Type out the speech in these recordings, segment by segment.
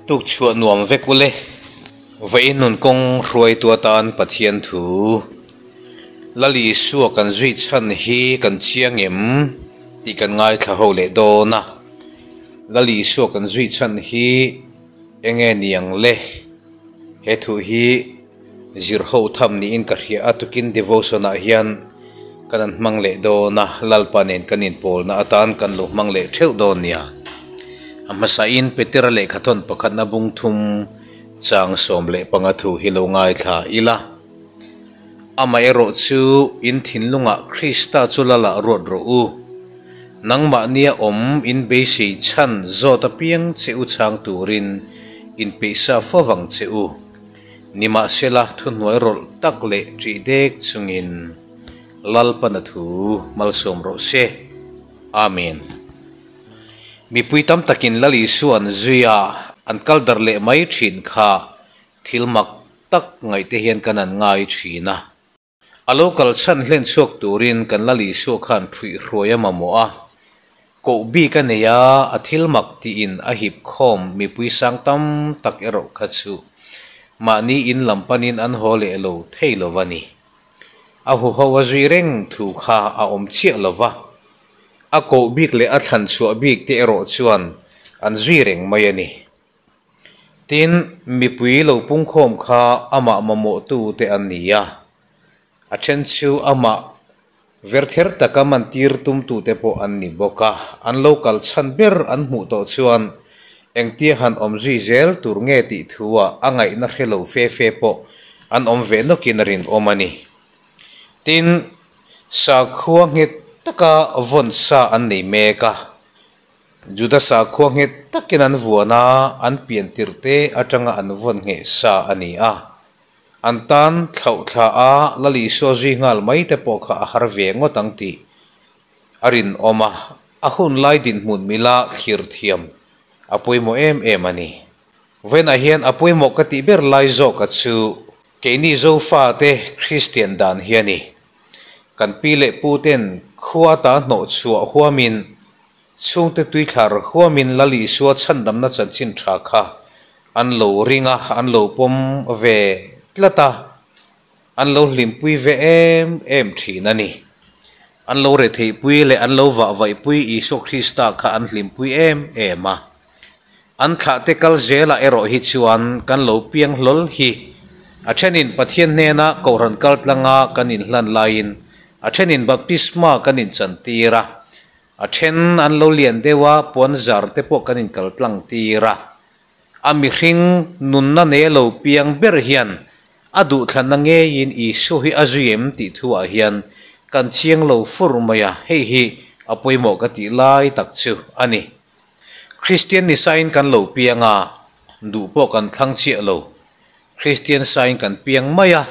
Tuk chhuah nuam vek ule. Vawiin nun kawng hruaitu atan Pathian thu Lal Isua kan zui chhan hi kan chiang em tih kan ngaithla ho leh dawn a. Lal Isua kan zui chhan hi enge niang le? He thu hi zir ho tham niin ka hria a, tukin devotion ah hian kan an hmang leh dawn a, Lalpa nen kan inpawlna atan kan lo hmang leh theuh dawn nia. A hmasain Petera lehkhathawn pakhatna bung thum chang 15 thu hi lo ngaithla ila. Amaherawh chu in thinlungah Krista chu Lala ruat rawh u. Nangmahnia awm in beisei chhan zawt apiang che u chhang turin inpeihsa fo vang che u. Nimahsela thuhnuai rawlh tak leh ṭih dek chungin Lalpana thu malsawm rawh se. Amen. Mipui tam takin Lal Isua an zui a, an kal darh leh mai thin kha thil mak tak ngaihte hian kan an ngai thin a. A lo kal chhan hlen chhuak turin kan Lal Isua khan ṭhuihhruai a mamawh a. Koh bik a nei a, a thil mak tiin a hip khawm mipui sang tam tak erawh kha chu mahni in lam panin an haw leh lo thei lo va ni. A huho a zui reng thu kha a awm chiah lo va, a koh bik leh a thlan chhuah bik te erawh chuan an zui reng mai a ni. Tin, mipui lo pungkhawm kha amah mamawhtu te an ni a, a then chu amah verther taka mantir tumtute pawh an ni bawk a, an lo kal chhan ber an hmuh tawh chuan engtia han awm zui zel tur nge tih thu-ah a ngaihna hre lo fe fe pawh an awm ve nawkin a rinawm a ni. Tin, sakhua nghet taka vawn sa an nei mek a, Juda sakhua nghet takin an vuan a, an pian tirh te atanga an vawn ngheh sa a ni a. An tan thlauh thla a, Lal Isua zui nghal mai te pawh kha a har ve ngawt ang tih a rinawm a, a hun lai dinhmun mila thlir thiam a pawimawh em em a ni. Vawiinah hian a pawimawh ka tih ber lai zawka chu keini Zofate Kristian dan hi a ni. Kan pi leh pu ten khua ta hnawh chhuah huamin chhungte tuithlar huamin Lal Isua chhandamna chanchin tha kha an lo ring a, an lo pawm ve tlat a, an lo hlimpui ve em em thin a ni. An lo retheihpui leh an lo vahvaihpui Isua Krista kha an hlimpui em em a. An thlahte kal zelah erawh hi chuan kan lo piang hlawl hi. A thenin Pathian hnena Kohhran kal tlanga kan inhlan laiin a thenin baptisma kan inchantir a, a then an lo lian deuh a, puan zar te pawh kan inkal tlang tir a. A mihring nunna nei lo piang ber hian a duhthlanna ngeiin Isua hi a zui em tih thuah hian kan chiang lo fur mai a, hei hi a pawimawh ka tih lai tak chu a ni. Kristian ni sain kan lo piang a, duh pawh kan thlang chiah lo. Kristian sain kan piang mai a,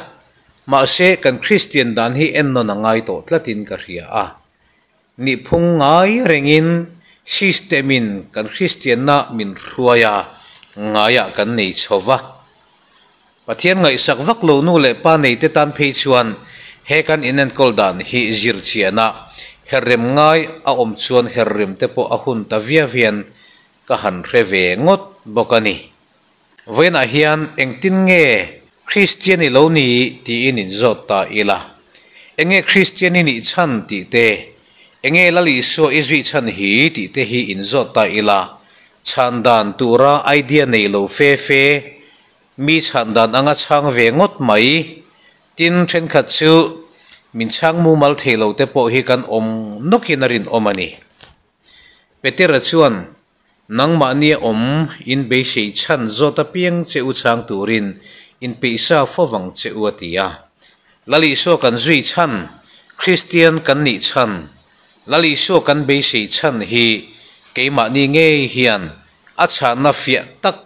mahse kan Kristian dan hi ennawn a ngai tawh tlatin ka hria a. Nihphung ngai rengin system in kan Kristianna min hruai a, ngaiah kan nei chho va. Pathian ngaihsak vak lo nu leh pa nei te tan phei chuan he kan inenkawl dan hi zir chiana herrem ngai a awm chuan herrem te pawh a hun ta viau hian ka han hre ve ngawt bawk a ni. Vawiinah hian engtin nge Kristian i lo ni tiin inzawt ta ila. Enge Kristian i nih chhan tih te, enge Lal Isua i zui chhan hi tih te hi inzawt ta ila. Chhan dan tura idea nei lo fe fe, mi chhan dan anga chhang ve ngawt mai. Tin, thenkhat chu min chhang mumal thei lo te pawh hi kan awm nawkin a rinawm a ni. Petera chuan, Nangmahnia awm in beisei chhan zawt apiang che u chhang turin inpeihsa fo vang che u a ti a. Lal Isua kan zui chhan, Kristian kan nih chhan, Lal Isua kan beisei chhan hi keimahni ngei hian a chhanna fiah tak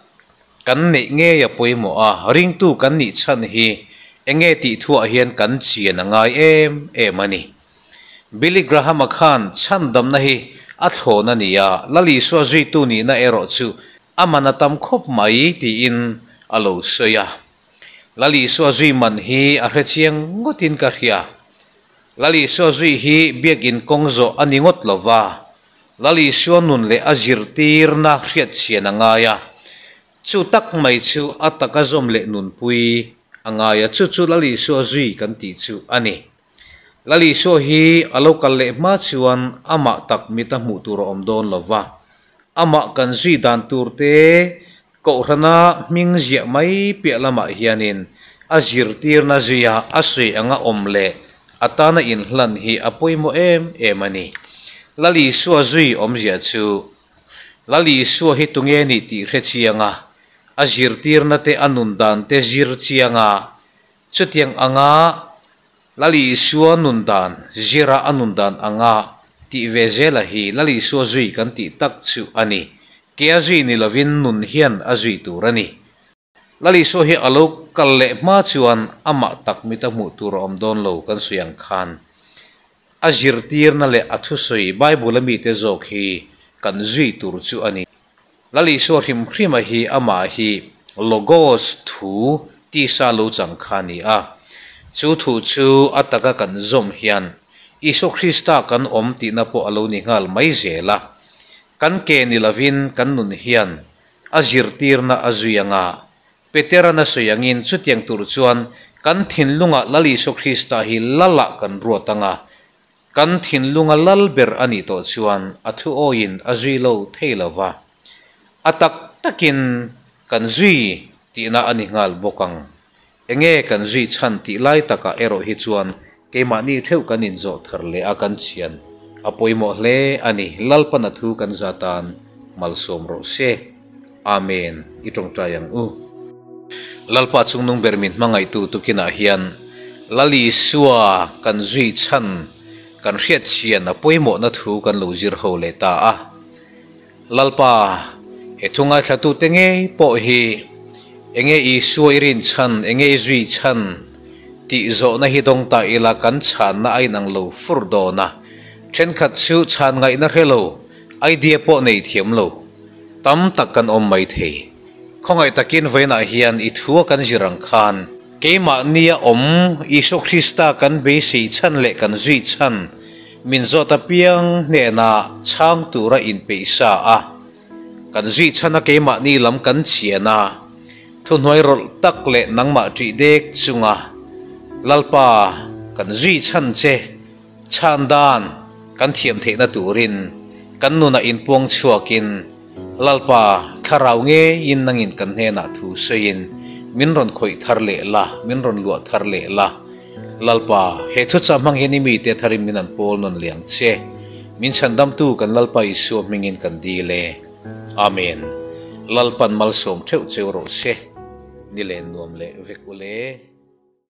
kan neih ngei a pawimawh a, ringtu kan nih chhan hi enge tih thuah hian kan chian a ngai em em a ni. Billy Graham-a khan chhandamna hi a thlawn a ni a, Lal Isua zuitu nihna erawh chu a man a tam khawp mai tiin a lo sawi a. Lal Isua zui man hi a hre chiang ngawtin ka hria. Lal Isua zui hi biakin kawng zawh a ni ngawt lo va, Lal Isua nun leh a zirtirna hriatchhian a ngai a. Chu tak mai chu a taka zawm leh nunpui a ngai a, chu chu Lal Isua zui kan tih chu a ni. Lal Isua hi a lo kal leh hma chuan amah tak mita hmuh tur a awm dawn lo va, amah kan zui dan tur te Kohhrana hming ziah mai piah lamah hianin a zirtirna zuia a sawi anga awm leh a tana inhlan hi a pawimawh em em a ni. Lal Isua zui awmzia chu Lal Isua hi tunge nih tih hre chianga a zirtirna te a nun dan te zir chianga chutiang anga Lal Isua nun dan zira a nun dan anga tih ve zela hi Lal Isua zui kan tih tak chu a ni. Ke a zui ni lovin nun hian a zui tur a ni. Lal Isua hi a lo kal leh hma chuan amah tak mita hmuh tur a awm dawn lo kan sawi ang khan a zirtirna leh a thusawi Bible a mite zawk hi kan zui tur chu a ni. Lal Isua hrim hrima hi amah hi Logos thu tisa lo chang kha a ni a. Chu thu chu a taka kan zawm hian Isua Krista kan awm tihna pawh a lo ni nghal mai zel a. Kan ke ni lovin kan nun hian a zirtirna a zui anga Petera'n a sawi angin chutiang tur chuan kan thinlungah Lal Isua Krista hi Lalah kan ruat anga, kan thinlunga Lal ber a nih tawh chuan a thu awiin a zui lo thei lo va, a tak takin kan zui tihna a ni nghal bawk ang. Enge kan zui chhan tih lai takah erawh hi chuan keimahni theuh kan inzawh thar leh a kan chian a pawimawh hle a ni. Lalpan a thu kan za tan malsawm rawh se. Amen. I tawngtai ang u. Lalpa chungnung ber min hmangaihtu tukinah hian Lal Isua kan zui chhan kan hriat chian a pawimawhna thu kan lo zir ho leh ta a. Lalpa, he thu ngaithlatute ngei pawh hi enge Isua i rin chhan, enge i zui chhan tih zawhna hi dawng ta ila kan chhanna a inang lo fur dawn a. Thenkhat chu chhan ngaihna hre lo, idea pawh nei thiam lo tam tak kan awm mai thei. Khawngaih takin vawiinah hian i thua kan zir ang khan keimahnia awm Isua Krista kan beisei chhan leh kan zui chhan Min zawt apiang hnenah chhang tura inpeih sa a, kan zui chhan a keimahni lam kan chian a, thuhnuai rawlh tak leh nangmah ṭih dek chunga Lalpa kan zui chhan che chhan dan kan thiam theihna turin kan nunah inpuang chhuakin Lalpa thlarau ngeiin nangin kan hnenah thu sawiin min rawn khawih thar leh la, min rawn luah thar leh la. Lalpa, he thuchah hmang hian i mite tharin min an pawl nawn leh ang che. Min chhandamtu kan Lalpa Isua hmingin kan dil e. Amen. Lalpan malsawm theuh cheu rawh se. Ni len nuam leh vek u le.